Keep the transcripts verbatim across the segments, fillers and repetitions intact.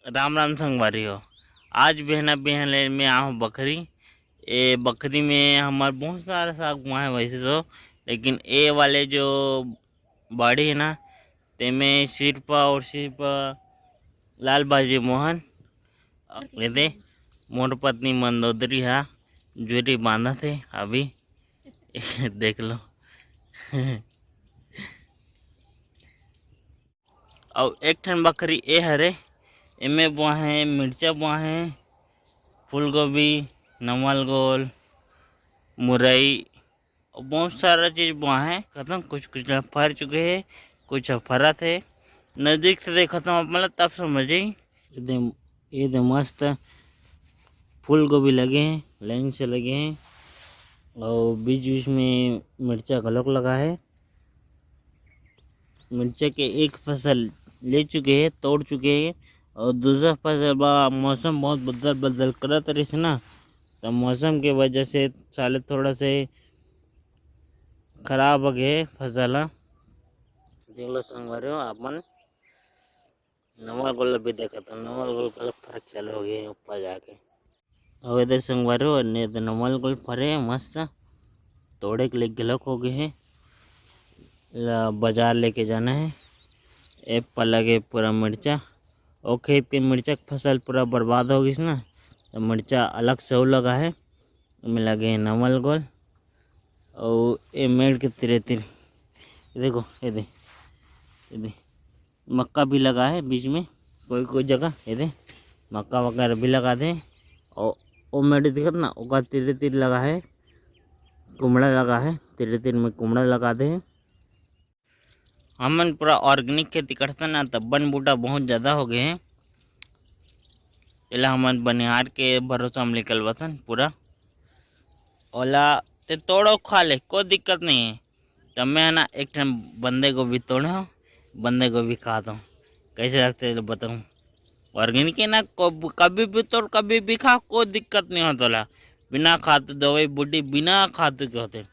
राम राम संगवारी हो। आज बिहना बिहन ले मैं आहूँ बखरी। ए बखरी में हमर बहुत सारा साग बोआए हे वैसे तो, लेकिन ए वाले जो बाड़ी हे ना, तेमे सिर्फ और सिर्फ लाल भाजी मोहन, एदे मोर पत्नी मंदोदरी हा जुरी बांधत हे अभी। देख लो। अउ एक ठन बखरी ए हरे, एमे बोआए हे, मिर्चा बोआए हे, फूलगोभी, नवलगोल, मुरई, अउ बहुत सारा चीज बोआए हे। खतम, कुछ कुछ ला फर चुके हे, कुछ ह फरत हे। नजदीक से देखत हूँ आप मन ला, तब समझ जाई। ये दे, ये दे मस्त फूलगोभी लगे हे, लाइन से लगे हे, अउ बीच बीच में मिर्चा घलोक लगा हे। मिर्चा के एक फसल ले चुके हे, तोड़ चुके हे, अउ दूसरा फसल बा, मौसम बहुत बदल बदल करत रहिस ना, त मौसम के वजह से साले थोड़ा से खराब हो गए फसल ह। देख लो संगवारी हो, अपन नवलगोल भी देखत हो, नवलगोल का फरक चालू हो गए ऊपर जाके। अउ एदे संगवारी हो, ने एदे नवलगोल फरे मस्त, तोड़े के लिए घलोक हो गए हे, ला बाजार लेके जाना हे। ए पा लगे पूरा मिर्चा, ओ खेत के मिर्चा के फसल पूरा बर्बाद हो गइस ना, त मिर्चा अलग से अउ लगा हे, एमे लगे हे नवलगोल। अउ ए मेड़ के तीरे तीर देखो, एदे, एदे मक्का भी लगा हे बीच में, कोई कोई जगह एदे मक्का वगैरह भी लगा दे। अउ ओ मेड़ दिखत ना, ओकर तीरे तीर लगा हे कुमड़ा, लगा हे तीरे तीर में कुमड़ा लगा दे। हमन पूरा organic खेती करथन ना, त बन बूटा बहुत ज्यादा हो गए हे। एला हमन बनिहार के भरोसा म निकलवाथन पूरा। ओला ते तोड़ो खा ले, कोई दिक्कत नहीं हे। त मैं ना एक ठन बंदे गोभी तोड़े हूँ, बंदे गोभी खात हूँ, कैसे लगथे बताऊँ। Organic हे ना, को-, कभी भी तोड़, कभी भी खा, कोई दिक्कत नहीं हो तोला। बिना खातू दवाई बूटी, बिना खातू के होथे।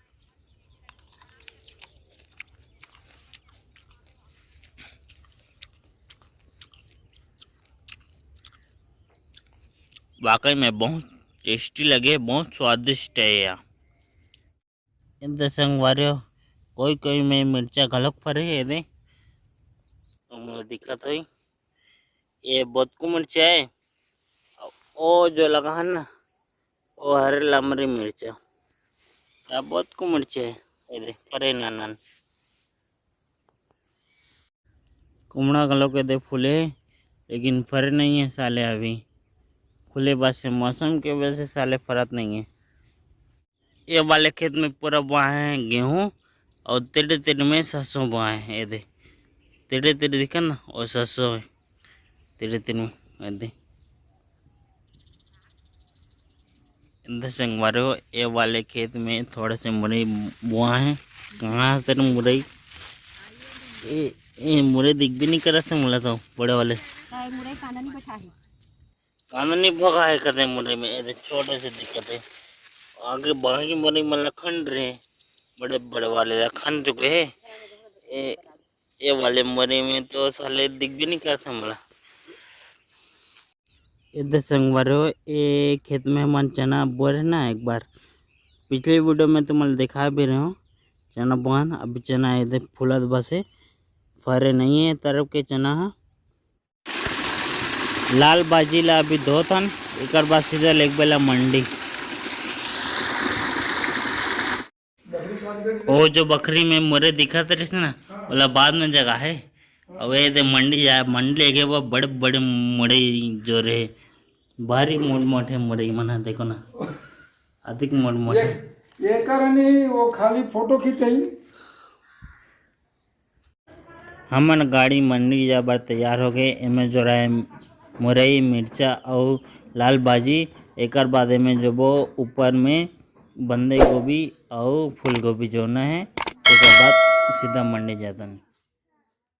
वाकई में बहुत tasty लगे, बहुत स्वादिष्ट है यह। एदे संगवारी हो, कोई कोई में मिर्चा घलोक फरे हे एदे, तुम लोग दिक्कत होई। ये बोतकू मिर्चा है, ओ जो लगा है ना, ओ हरे लमरी मिर्चा, या बोतकू मिर्चा है, एदे फरे नानन। कुमड़ा घलोक एदे फूले, लेकिन फरे नहीं है साले अभी। फूले बाद से मौसम के वजह से साले फरत नहीं है। ये वाले खेत में पूरा बोआए हैं गेहूं और तेरे तेरे में सरसों बोआए हैं। ये दे, तेरे तेरे दिखा ना, वो सरसों है तेरे तेरे में। ये दे, इधर संगवारी हो, ये वाले खेत में थोड़े से मुरई बोआ है। कहाँ से मुरई? ए, ए मुरई दिख भी नहीं करत है मोला तो, बड़े वाले। काय मुरई कांदा नहीं बैठा है। कांदा नहीं भोगा है कदे मुरई में, ये छोटे से दिखत है। आगे बाकी मुरई मन ला खन रहे, बड़े बड़े वाले ला खन चुके हैं। ए, ये वाले मुरई में तो साले दिख भी नहीं करत है मोला। इधर संगवारी हो, ए खेत में हमन चना बोए रहे ना एक बार, पिछले video में तुमन ला दिखा भी रहे हो, चना बोहन। अभी चना एदे फूलत बस हे, फरे नहीं है ए तरफ के चना ह। लाल भाजी ला अभी धोत हन, एकर बाद सीधा लेगबे ला मंडी। ओ जो बखरी में मुरई दिखत रहिस ना, ओला बाद में जगा है। अब ये दे मंडी जाए, मंडी लेगे वो बड़े बड़े मुरई जो रहे, भारी मोट मोटे मुरई मन ह, देखो ना, अधिक मोट मोटे। ये, ये करनी वो खाली फोटो खींचई। हमन गाड़ी मंडी जाए बर तैयार हो गए। एमे जोराए मुरई, मिर्चा अउ लाल भाजी। एकर बाद एमे जोबो ऊपर में बंदे गोभी अउ फूल गोभी जोना है। एकर बाद सीधा मंडी जातन।